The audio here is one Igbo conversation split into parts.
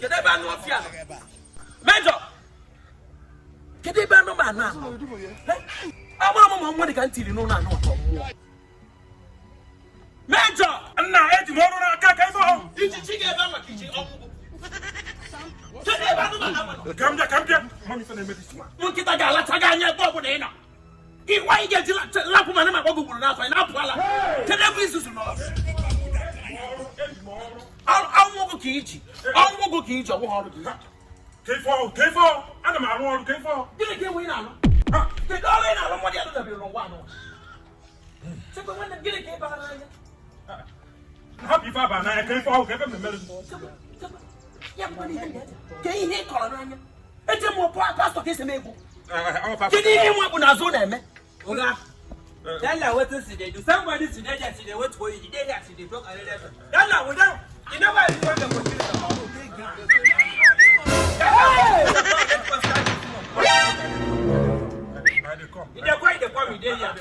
Kedu ebe anụ ọfịa nọ? Major! Kedu ebe anụmanụ a nọ? Agbara m ma nwa dị ka m tiri n'ụlọ anụ ọtọ mmụọ. Major! Nna, eji m ọrụ n'aka ka ife ọhụụ. Ijiji ga-ebe anwa ka iji ọgwụgwụ. Kedu ebe anụmanụ a nọ? Ka m bịa, ka m bịa. Mami, ife na-eme this one. Nkịta ga-alacha gị anya ebe ọbụla ị nọ. Ịwa ị ga-eji lapụ ma na m akpọ gị ugboro n'afọ, ị na-apụ ala. Kedu ebe izuzu nọ? Eji m ọrụ. Ọnwụ gị ka iji. Ọnwụ gị ka iji, ọ bụghị ọrụ gị. Ka ife ọhụụ, ka ife ọhụụ. Ana m arụ ọrụ, ka ife ọhụụ. Gịnị ka enwe ị na-alụ? Ha! Kedu ọrụ ị na-alụ mmadụ ya lụdabere n'ụwa anụ? Chekwa nwanne m, gịnị ka ị bara n'anya? Hapụ ife aba n'anya, ka ife ọhụụ, ka ife mmemme. Chekwa, chekwa, ya bụkwa n'ihe m ga-eche. Ka ihe ị kọrọ n'anya. Eche m pastọ ka esi m egwu. Kedu ihe nwa bụ n'azụ na-eme? Oga, tell her wetin she dey do. Somebody she dey there, she dey wait for you. You dey there, she dey talk another thing. Tell her we don. You never even want to continue. I dey come. You dey come, you dey come, you dey here.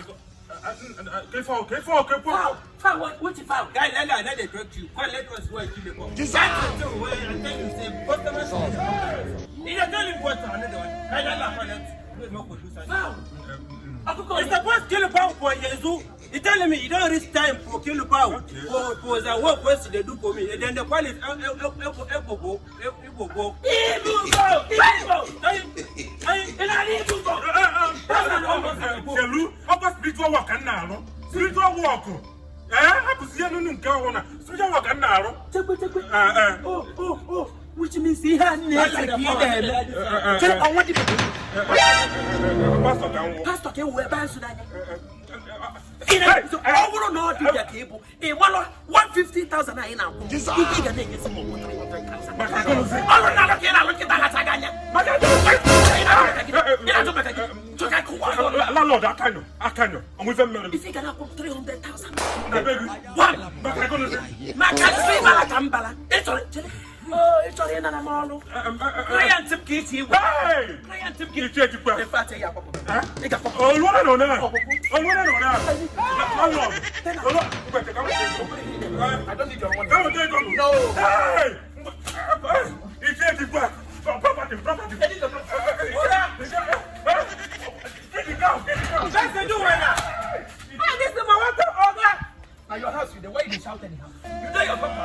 Ka ife ọhụụ, ka ife ọhụụ, ka ife ọhụụ. Fowl, fowl, wetin fowl? Guy, let her no dey talk to you. Come let us go kill the come. That thing wey I tell you say customer service. You dey tell him what I no dey want. Guy, let her collect. Wait, make we do something. Fowl. Ọkụkọ. You suppose kill fowl for Yezu. You tell me you don reach time for kill fowl for the work wey she dey do for me. Then they call it ebobo ebobo. Ibugo! Ibugo! Ị na-arị ibugo? Chelu, ọkwa spiritual work ka m na-arụ. Spiritual work. Ee, hapụzi ihe nunu nke ọhụụ na spiritual work ka m na-arụ. Chekwe, chekwe. Eh, eh. Oh, which means ihe a na-ese ka ị na-eme. Chere, ọnwa dị bekee. Pastọ ka m wụ. Pastọ ka e wee ebe azụ n'anya. Ọ bụrụ na ọ dịbịa ka ị bụ, ị gbalụ 150,000 anyị na-akwụ. Ihe ị ga na-enyezi m bụ 300,000. Maka gịnị? Ọrụ na-alụ ka ị na-alụ nkịta lacha gị anya. Maka Ị na-alụ maka gịnị? Ị na-ajụ maka gịnị? Chọ ka kụwa gị ọnụ. Landlord, akanyo, akanyo, ọnwụ ife mmere m. Ife ị ga na-akwụ m 300,000. Na be gị. One. Maka gịnị? Maka nsị bara ka m bara. Ị chọrọ, chere. Oh, ị chọrọ ịnara m ọrụ. Client m ka ị ti igwe. Hey! Client m ka ị Iche ejikwa. In fact, ị ga-akwapụ. Ị ga-akwapụ. Oluwala na onye a. Oluwala na onye a. Landlord. Olu, ngwete ka m weta ego. I don't need your money. Ka m weta ego. No. Hey! Iche ejikwa. Property, property. Get the ground, get the ground. Let's do it now. Ah, this is my water, Oga. Na your house you dey, why you dey shout anyhow? You dey your compound.